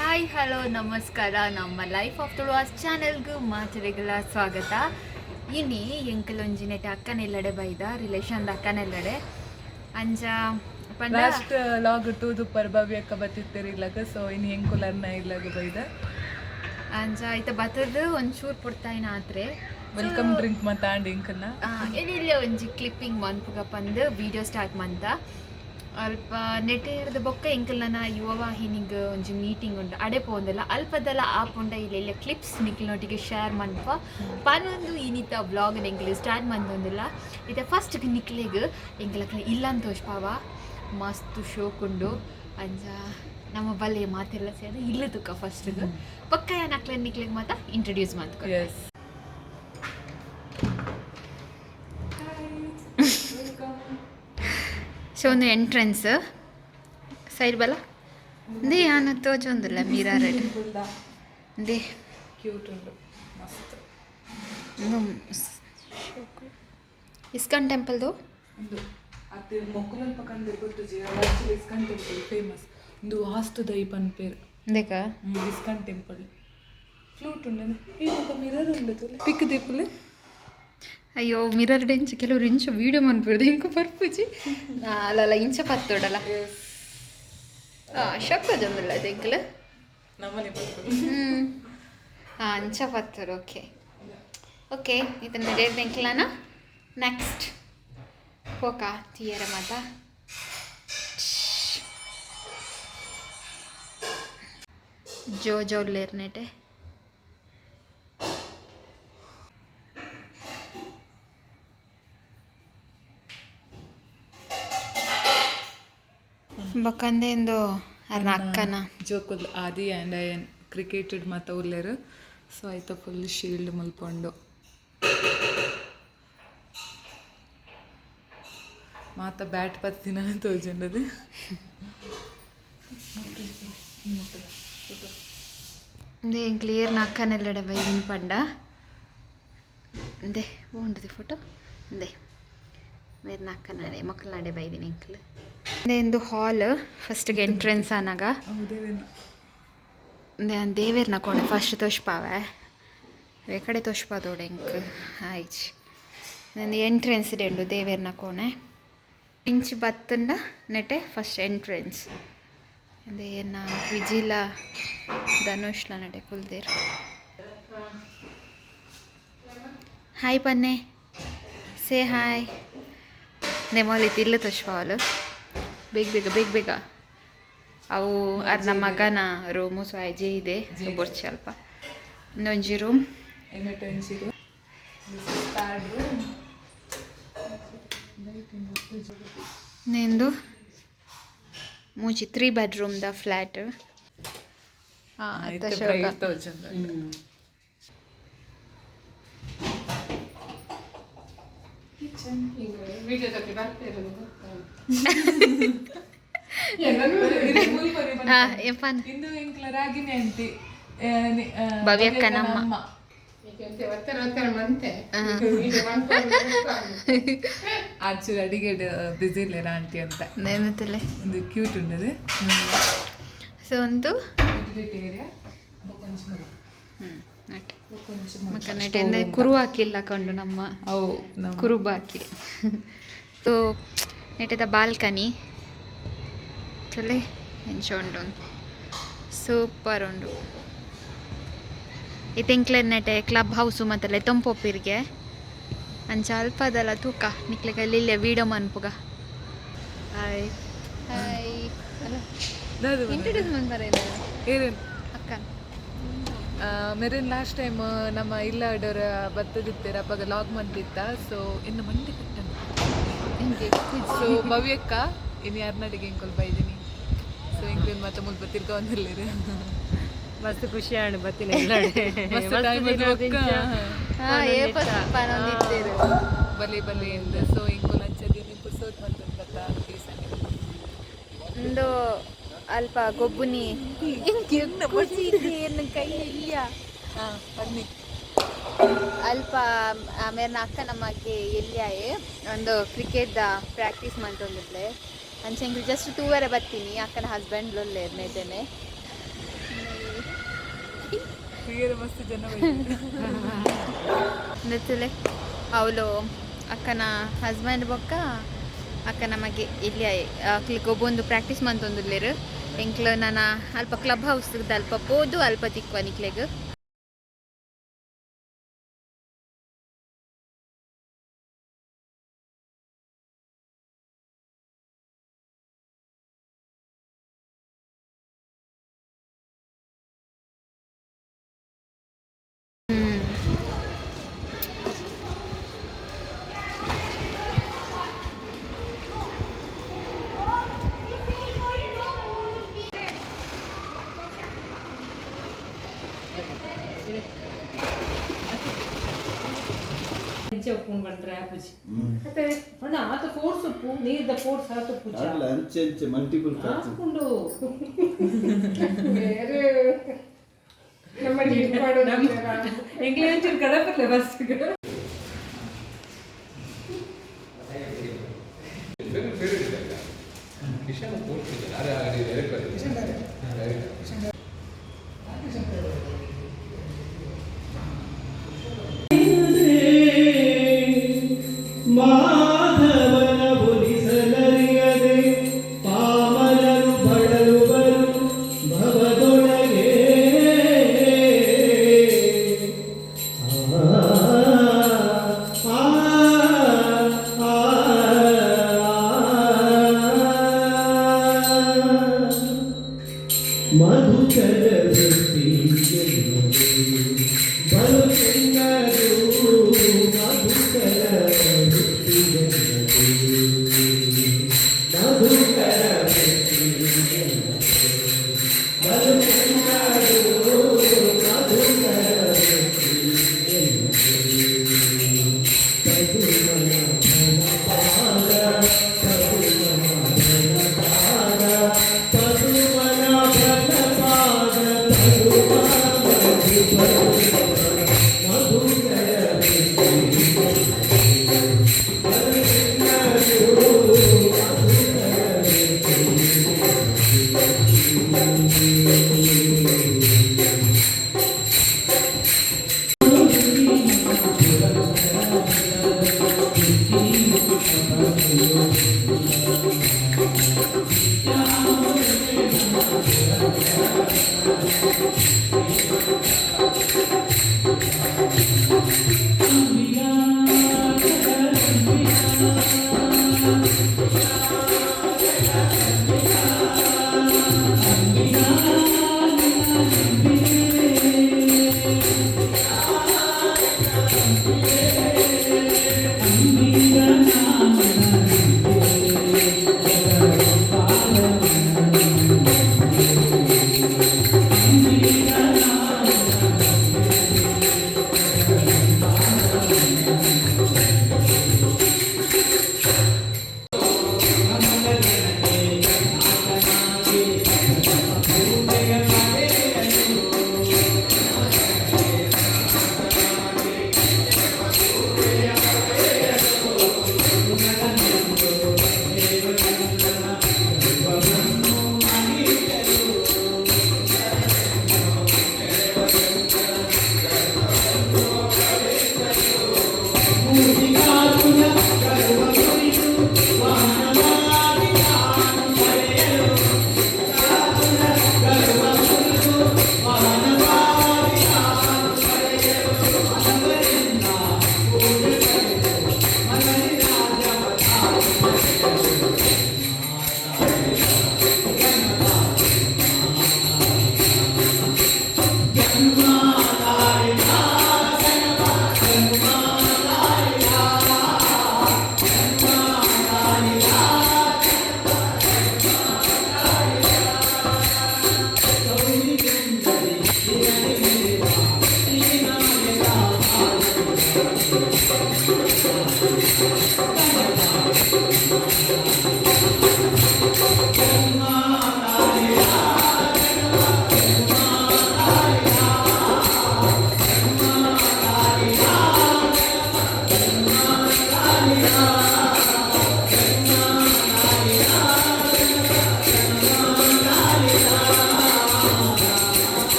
Hi, hello, ನಮಸ್ಕಾರ. ನಮ್ಮ life of Tuluvas ಚಾನೆಲ್ಗೂ ಮಾತೆರೆಗ್ಲ ಸ್ವಾಗತ. ಇನಿ ಎಂಕಲೊಂಜಿನೆಟ್ ಅಕ್ಕನೆಲ್ಲಡೆ ಬೈದ, ರಿಲೇಷನ್ ಅಕ್ಕನೆಲ್ಲಡೆ. ಅಂಚ ಪಂಡ ಲಾಸ್ಟ್ ಲಾಗ್ ತೂದುಪ್ಪರ್, ಭವ್ಯಕ್ಕ ಬತ್ತಿತ್ತೆರ್ ಇಲ್ಲಗ. ಸೊ ಇನ್ನು ಎಂಕುಲರ್ನ ಇಲ್ಲಗ ಬೈದ. ಅಂಚ ಐತ ಬತ್ತದ್ ಒಂಚೂರು ಪೊರ್ತಾಯಿನ ಆತ್ರೆ. Welcome drink ಮತ್ತ ಆಂಡ್ ಎಂಕಲ್ನ. ಎಲ್ಲಿಲ್ಲ ಒಂಜಿ ಕ್ಲಿಪ್ಪಿಂಗ್ ಮನ್ಪುಗ ಪಂದ್ ವಿಡಿಯೋ ಸ್ಟಾರ್ಟ್ ಮಂತ. ಅಲ್ಪ ನೆಟೆ ಬೊಕ್ಕ ಎಂಕಲ್ನ ಯುವವಾಹಿನಿಗ್ ಒಂಜಿ ಮೀಟಿಂಗ್ ಉಂಡು, ಅಡೆ ಪೋಂದಲ್ಲ. ಅಲ್ಪದಲ್ಲ ಆಪುಂಡ ಇಲ್ಲ ಇಲ್ಲ ಕ್ಲಿಪ್ಸ್ ನಿಕ್ಲ್ನೊಟ್ಟಿಗೆ ಶೇರ್ ಮನ್ಪ ಪನೊಂದು ಇನಿತ ಬ್ಲಾಗ್ ಎಂಕಲ್ ಸ್ಟಾರ್ಟ್ ಮಂತೊಂದುಲ್ಲ. ಇತ್ತೆ ಫಸ್ಟ್ ನಿಕ್ಲೆಗ್ ಎಂಕಲಕ್ಲೆ ಇಲ್ಲಂತ ತೋಜ್ಪಾವ. ಮಸ್ತ್ ಶೋಕುಂಡು. ಅಂಚ ನಮ್ಮ ಬಲ್ಲೆ ಮಾತೆಲ್ಲ ಸೇರಿ ಇಲ್ಲ ತುಕ್ಕ ಫಸ್ಟ್. ಪಕ್ಕ ಯಾನ್ ಅಕ್ಲೆ ನಿಕ್ಲೆಗ್ ಮಾತ ಇಂಟ್ರೊಡ್ಯೂಸ್ ಮಂತ್ಕೊ. ಎಸ್. ಸೊ ಒಂದು ಎಂಟ್ರೆನ್ಸ್ ಸೈಡ್ ಬಲ ಇಂದೇ ಯಾನ್ ತೋಜೊಂದುಲ್ಲ ಮಿರರ್. ಇಂದೇ. ಕ್ಯೂಟ್ ಉಂಡು ಮಸ್ತ್. ಇಸ್ಕಾನ್ ಟೆಂಪಲ್ದು. ಉಂದು ಅತ್ತೆ ಮೊಕ್ಕುಲಲ್ಪ ಕಂದೆ ಗೊತ್ತುಜಿ. Actually ISKCON temple famous. ಉಂದು ವಾಸ್ತು ದೈ ಪನ್ಪೇರ್. ಇಂದೆಕ. ಇಸ್ಕಾನ್ ಟೆಂಪಲ್ ಫ್ಲೂಟ್ ಉಂಡು. ಈ ಮುಕ ಮಿರರ್ ಉಂಡು, ತೂಲೆ, ಪಿಕ್ ದೀಪುಲೆ. ಅಯ್ಯೋ, ಮಿರರ್ ಡೆಂಚ್ ಕೆಲವರು ಇಂಚ ವೀಡಿಯೋ ಮನ್ಪುರ್ದು, ಇಂಕು ಬರ್ಪುಜಿ. ಅಲ್ಲಲ್ಲ, ಇಂಚ ಪತ್ತೋಡಲ್ಲ. ಶಕ್ ಜೊಂದುಲ್ಲ ಎಂಕಲ್. ನಮ್ಮನೆ. ಹ್ಮ್ ಹಾಂ, ಅಂಚ ಪತ್ತೋಡು. ಓಕೆ ಓಕೆ, ಇದನ್ನ ಎಂಕಲಾನ ನೆಕ್ಸ್ಟ್ ಪೋಕ ತೀಯರ ಮಾತ. Joe Joe ಲೇರ್ನೆಟೆ. ಬೊಕ್ಕಂದೆ ಇಂದು ಅರ್ನ ಅಕ್ಕನ. ಜೋಕುಲ್ ಆದಿ ಆ್ಯಂಡ್ ಅಯನ್ ಕ್ರಿಕೆಟೆಡ್ ಮಾತ ಉಲ್ಲೆರ್. ಸೊ ಐತ ಫುಲ್ ಶೀಲ್ಡ್ ಮುಲ್ಪೊಂಡು ಮಾತ ಬ್ಯಾಟ್ ಪತ್ತಿನ ತೋಜುಂಡದು. ಇಂದೆ ಕ್ಲಿಯರ್ ಅಕ್ಕನೆಲ್ಲಡೆ ಬೈದಿನ ಪಂಡ. ಇಂದೆ ಉಂಡುದಿ ಫೋಟೋ. ಇಂದೆ ಮೇರ್ನ ಅಕ್ಕನಡೆ ಮಕ್ಕಳನಾಡೆ ಬೈದಿನಿ ಎಂಕಲ್. ಇಂದೆ ಇಂದು ಹಾಲ್, ಫಸ್ಟ್ಗೆ ಎಂಟ್ರೆನ್ಸ್ ಆನಾಗ. ಹೌದೇವೇನು. ಇಂದೆ ದೇವೇರ್ನ ಕೋಣೆ ಫಸ್ಟ್ ತೋಷ್ಪಾವೆ. ವೇ ಕಡೆ ತೋಷ್ಪಾದೋಡೆ ಎಂಕ್ ಆಯ್ಚ್. ನಂದು ಎಂಟ್ರೆನ್ಸ್ ಉಂಡು ದೇವೇರ್ನ ಕೋಣೆ. ಇಂಚಿ ಬತ್ತಂಡ ನೆಟೆ ಫಸ್ಟ್ ಎಂಟ್ರೆನ್ಸ್. ಇಂದೆ ಎನ್ನ ವಿಜಿಲ ಧನುಷ್ಲ ನಡೆ ಕುಲ್ದೇರ್. Hi ಪನ್ನೆ, say hi. ನೆಮೋಲಿ ತಿಲ್ಲು ತೋಷ್ಪಾವಲು. ಬೇಗ ಬೇಗ ಬೇಗ ಬೇಗ. ಅವು ಅರ್ನ ಮಗನ ರೂಮು. ಸೊ ಅಜ್ಜೆ ಇದೆ ಬೊರ್ಚಿ ಅಲ್ಪ. ಇನ್ನೊಂಜಿ room. ಎಮರ್ಜೆನ್ಸಿಗೆ. This is third room. ನಿಂದು ಮೂಜಿ three bedroom the flat. ಇತ್ತೆ ಬ್ರೈಟ್ ತೋಜುಂಡು. ಕಿಚನ್. ಪನ್. ಇಂದು ಎಂಕ್ಲ ರಾಗಿಣಿ ಆಂಟಿ. ಭವ್ಯಕ್ಕನ ಅಮ್ಮ. ಅಮ್ಮ. ಆಕ್ಚುಲಿ ಅಡಿಗೆ ಬಿಸಿ ಇಲ್ಲೇರ ಆಂಟಿ ಅಂತ. ನೇಮತಲೆ. ಒಂದು ಕ್ಯೂಟ್ ಉಂಡದು. ಸೊ ಒಂದು ಯುಟಿಲಿಟಿ ಏರಿಯಾ ಕೊಂಚ. ಮಕ್ಕ ಕುರು ಹಾಕಿಲ್ಲ ಕಂಡು ನಮ್ಮ ಅವು ನಮ್ಮ ಕುರುಬಾಕಿ. ಸೊ ನೆಟದ ಬಾಲ್ಕನಿ ಚಲೆ ಎಂಚ ಉಂಡು, ಸೂಪರ್ ಉಂಡು. ಇತ್ತೆ ಎಂಕ್ಲೆನ ಕ್ಲಬ್ ಹೌಸು ಮತ್ತೆ ತೊಂಪೊಪ್ಪಿರ್ಗೆ. ಅಂಚ ಅಲ್ಪದಲ್ಲ ತೂಕ ನಿಕ್ಲೆಗ್ ಇಲ್ಲೇ ವೀಡಿಯೋ ಮನ್ಪುಗ. ಹಾಯ್ ಹಾಯ್, ಇಂಟ್ರೊಡ್ಯೂಸ್ ಮನ್ಪರೆ. ಏರೇನು? ಅಕ್ಕ. ಮೆರಿನ್ ಲಾಸ್ಟ್ ಟೈಮ್ ನಮ್ಮ ಇಲ್ಲ ಬತ್ತದಿತ್ತೆರ್, ಅಪಗ ಲಾಗ್ ಮಂತಿತ್ತ. ಸೊ ಇನ್ನು ಮಂಡಿ ಕಟ್ಟನು. ಸೊ ಭವ್ಯಕ್ಕ ಇನ್ನು ಯಾರ್ನಡಿಗೆ ಎಂಕೊಲ್ ಬೈದಿನಿ. ಸೊ ಎಂಕ್ಲೇನ್ ಮತ್ತೆ ಮುಲ್ಪ ತಿರ್ಗ ಒಂದಿಲ್ಲೇರು. ಮಸ್ತ್ ಖುಷಿ ಆಂಡ್ ಬತ್ತಿನ ಇಲ್ಲಡೆ. ಮಸ್ತ್ ಟೈಮ್. ಏಪ ಪನೊಂದಿತ್ತೇರು. ಬಲಿ ಬಲಿ ಎಂದ್. ಸೊ ಎಂಕೊಲ್ ಅಂಚ ದಿನ ಪುರ್ಸೋತ್ ಮಂತೊಂದು ಬತ್ತ ಈ ಸನಿ. ಇಂದು ಅಲ್ಪ ಗೊಬ್ಬುನಿ ಕೈ ಇಲ್ಲ. ಹಾ, ಬನ್ನಿ. ಅಲ್ಪ ಮೇರ್ನ ಅಕ್ಕ ನಮಗೆ ಎಲ್ಲಿಯಾಯೆ ಒಂದು ಕ್ರಿಕೆಟ್ the practice ಮಂತೊಂದಿದ್ಲೆ. ಅಂಚ ಎಂಕ್ಲು ಜಸ್ಟ್ ತೂವರೆ ಬತ್ತೀನಿ. ಅಕ್ಕನ ಹಸ್ಬೆಂಡ್ ಲೊಲ್ಲೆರ್ ನೇಟೆನೆ. ಮಸ್ತ್ ಜನ. ನೆತ್ತಲೆ ಅವಳು ಅಕ್ಕನ ಹಸ್ಬೆಂಡ್ ಬೊಕ್ಕ ಅಕ್ಕನ ಮಗೆ ಇಲ್ಲಿ ಅಕ್ಲಿಗೆ ಒಬ್ಬೊಂದು ಪ್ರಾಕ್ಟೀಸ್ ಮಂತೊಂದುಲ್ಲೆರ್. ಎಂಕ್ಲ ನನ ಅಲ್ಪ ಕ್ಲಬ್ ಹೌಸ್ ಅಲ್ಪ ಪೋದು ಅಲ್ಪ ತಿಕ್ವ ನಿಕ್ಲೆಗ್. ಅಣ್ಣ, ಆತ ಫೋರ್ಸ್ ಉಪ್ಪು ನೀರ್ದ ಫೋರ್ಸ್ ಆತ ಪೂಜ. ಅಲ್ಲ, ಅಂಚೆ ಅಂಚೆ ಮಲ್ಟಿಪಲ್. ಹಾಕೊಂಡು. ಎಂಗ್ಲೇ ಒಂಚೂರು ಕಡಪರ್ಲೆ ಬಸ್. ಮಾಧವನ ಒಲಿಸಲರಿಯದೆ ಪಾಮರರು ಬಳಲುವರು ಭವದೊಳಗೆ. ಆ, ಆ, ಆ, ಆ. ಮಧುಕರ ವೃತ್ತಿ ಬಲು ಚೆನ್ನದು, ಮಧುಕರ ವೃತ್ತಿ, ಮಧುಕರ ವೃತ್ತಿ ಬಲು ಚೆನ್ನದು, ಮಧುಕರ ವೃತ್ತಿ. ಪದುಮನಾಭನ ಪಾದ, ಪದುಮನಾಭನ ಪಾದ, ಪದುಮನಾಭನ ಪಾದ, ಪದುಮ ಮಧುಕರ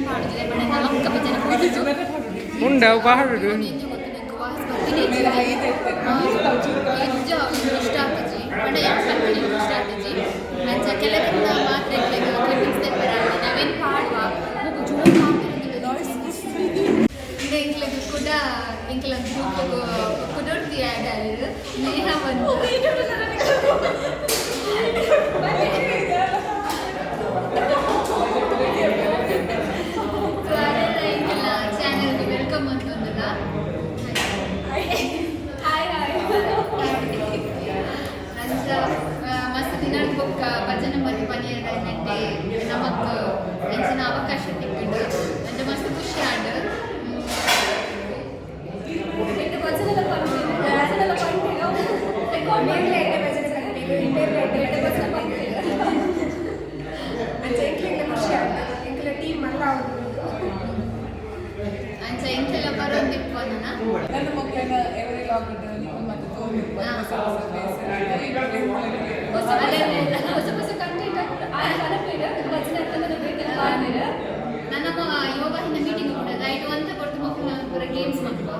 ಪಾಡುದಿಲ್ಲ ಬಡ ನಾಲ್ಕು ಭಜನೆ ಪಾಡುದು. ಉಂಡ ಪಾಡುದು. ಒಂಜಿ ಗೊತ್ತು ನಂಗೆ ವಾಯ್ಸ್ ಬರ್ತೀನಿ. ನಿಜ ಇಷ್ಟ ಆಪುಜಿ ಪಂಡ ಯಾನ್ ಪನ್ಪಿನಿ ಇಷ್ಟ ಆಪುಜಿ. ಅಂಚ ಕೆಲವೆಲ್ಲ ಮಾತ್ರ ಕ್ಲಿಪ್ಪಿಂಗ್ಸ್ ತೆಪ್ಪರ ನಾವೇನು ಪಾಡುವ ಬೊಕ ಜೋರು ಪಾಡ್ತಿರುದಿಲ್ಲ. ಇಂದೆ ಎಂಕ್ಲೆಗ್ ಕುಡ ಎಂಕ್ಲ ಗ್ರೂಪ್ ಕುಡೊರ್ತಿ ಆ್ಯಡ್ ಆಯೆರ್ ನೇಹ ಬಂದು. ಸೊ ಅರೆನ ಎಂಕ್ಲ ಚಾನೆಲ್ಗೆ welcome ಅಂತಂದಿಲ್ಲ. Hi hi. ಅಂಚ ಮಸ್ತ್ ದಿನದ ಬೊಕ್ಕ ಭಜನೆ ಮದಿ ಪನಿಯರ ನೆಟ್ಟೆ ನಮಕ್ ಎಂಚಿನ ಅವಕಾಶ ತಿಕ್ಕಿಂಡು. ಅಂಚ ಮಸ್ತ್ ಖುಷಿ ಆಂಡ್. ಭಜನೆಲ್ಲ ಪನ್ಪೇರು, ಭಜನೆಲ್ಲ ಪನ್ಪೇರು, ರೆಕಾರ್ಡ್ ಮೇರ್ಲೆ ಎಡ್ಡೆ ಭಜನೆ ಪನ್ಪೇರು, ಇಂಬೇರ್ಲೆ ಎಡ್ಡೆ ಎಡ್ಡೆ ಭಜನೆ ಪನ್ಪೇರು. ಅಂಚ ಎಂಕ್ಲೆಗ್ಲ ಖುಷಿ ಆಂಡ್, ಎಂಕ್ಲೆ ಟೀಮ್ ಮಲ್ಲ ಆವೊಂದು. ಅಂಚ ಎಂಕೆಲ್ಲ ಬರೋದಿಪ್ಪು ನನ್ನ. ನನ್ನ ಮಕ್ಕಳನ್ನ ಎವರಿ ಲಾಗ್ ನಿಮ್ಮನ್ನು ಮತ್ತೆ ತೋರ್ಬೇಕು ಹೊಸ ಹೊಸ place. ಹೊಸ ಹೊಸ ಹೊಸ ಕಂಟೆಂಟ್ ಆಯ್ ಕನಪೇರು ಭಜನೆ ಅತ್ತಂದ್ರೆ ಬೇಕಲ್ಲ ಪಾಡ್ಬೇರು. ನನ್ನ ಯುವವಾಹಿನ ಮೀಟಿಂಗ್ ಕೂಡ ಐಟ್ ಒಂತ ಕೊಡ್ತು ಮಕ್ಕಳು ಪೂರ ಗೇಮ್ಸ್ ಮಕ್ಕಳು.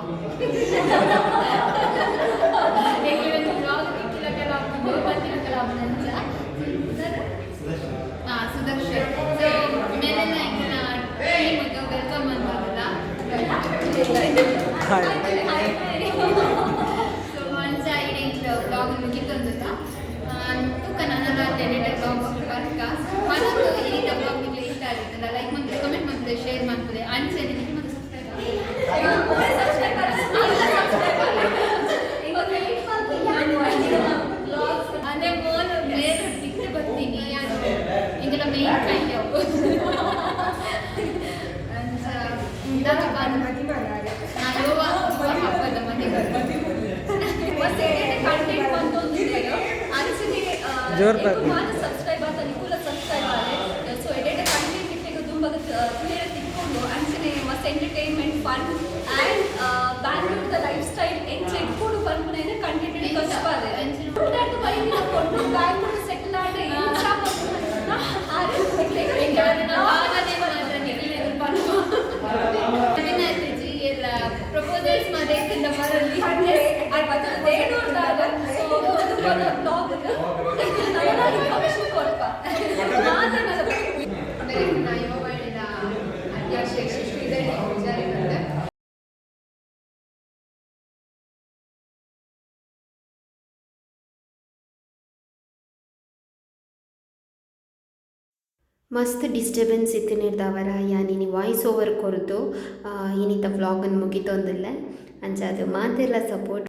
ಎಂಕ್ಲೆ ಬ್ಲಾಗ್ ಇಕ್ಕಿಲ ಕೆಲವು ಪಂತಿನ ಕೆಲವು ಅಂಚ. ಹಾಂ, ಸುದರ್ಶನ್. ಸೊ ಮೇಲೆಲ್ಲ ಎಂಕಿನ ಟೀಮ್ welcome ಅಂತಂದಿಲ್ಲ. ಸೊ ಅಂಚ ಇಡೀ ಬ್ಲಾಗ್ ಮುಗಿತಂದುಲ್ಲ. ತೂಕ ನನ್ನ ಎಡಿಟರ್ ಬ್ಲಾಗ್ ಬರ್ಕ ಮತ್ತೊಂದು. ಈ ಬ್ಲಾಗ್ ನಿಮಗೆ ಇಷ್ಟ ಆಗಿತ್ತಲ್ಲ, ಲೈಕ್ ಮಾಡ್ತಾರೆ, ಕಮೆಂಟ್ ಮಾಡ್ತಾರೆ, ಶೇರ್ ಮಾಡ್ತಾರೆ. ಅಂಚೆ ನಿಮಗೆ ಮತ್ತೆ ಸಬ್ಸ್ಕ್ರೈಬ್. ಇವಾಗ ವೆಯ್ಟ್ ಮಾಡ್ತೀನಿ ಬ್ಲಾಗ್ಸ್. ಅಂದ್ರೆ ಮೋಲ್ ಬೇರೆ ಬಿಟ್ಟು ಬರ್ತೀನಿ ಅದು ಹಿಂಗೆಲ್ಲ ಮೇನ್ ಕೈಂಡ್ ಅವು. ಅಂಚ ಮದಿಮಲಾರೆ. ಯುವ ಹಬ್ಬದ ಮನೆಗೆ. ಮಸ್ತ್ ಎಡ್ಡೆ ಕಂಟೆಂಟ್ ಬಂದೊಂದಿದ್ದೇವೆ ಅಂಚನೆ. ಜೋರ್ ಬರ್ಲಿ. ಮಾತ್ರ ಸಬ್ಸ್ಕ್ರೈಬ್ ಆತ ನಿಕುಲ ಸಬ್ಸ್ಕ್ರೈಬ್ ಆದ್ರೆ ಸೊ ಎಡ್ಡೆ ಕಂಟೆಂಟ್ ಇಟ್ಟಿಗೆ ತುಂಬ ತುಳಿಯರ ತಿಕ್ಕೊಂಡು. ಅಂಚನೆ ಮಸ್ತ್ ಎಂಟರ್ಟೈನ್ಮೆಂಟ್, ಫನ್ ಆ್ಯಂಡ್ ಬ್ಯಾಂಗ್ಳೂರ್ದ ಲೈಫ್ ಸ್ಟೈಲ್ ಎಂಚ ಇಟ್ಕೊಂಡು ಪನ್ಪುನ ಕಂಟೆಂಟ್ ತೋಚಪಾದೆ. ಊಟಾಟ ಬೈದಿನ ಕೊಂಡು ಬ್ಯಾಂಗ್ಳೂರ್ ಸೆಟಲ್ ಆದ್ರೆ ಎಂಚ ಪನ್ಪುನ ನಾವು ಆಗದೇ ಮಾತ್ರ ನಿಖಿಲ್ ಬಂದು ಎಲ್ಲ ಪ್ರಪೋಸಲ್ಸ್ ಮಾತ್ರ ಬರಲಿ. ಸೊ ಬ್ಲಾಗ್ ಇನ್ಫಾರ್ಮೇಶನ್ ಕೊಡ್ಪ ಮಾತ್ರ. ಅಂದರೆ ನಾ ಯುವವಾಣಿನ ಅಧ್ಯಕ್ಷ ಶ್ರೀಧರ್ ಪೂಜಾರಿ ಬಂದೆ. ಮಸ್ತ್ ಡಿಸ್ಟರ್ಬೆನ್ಸ್ ಇತ್ತಿನಿರ್ದವರ ಯಾನ್ ಇನಿ ವಾಯ್ಸ್ ಓವರ್ ಕೊರ್ದು ಇನಿತ ವ್ಲಾಗನ್ನು ಮುಗಿತೊಂದುಲ್ಲೆ. ಅಂಚಾದ್ ಮಾತೆರ್ಲ ಸಪೋರ್ಟ್.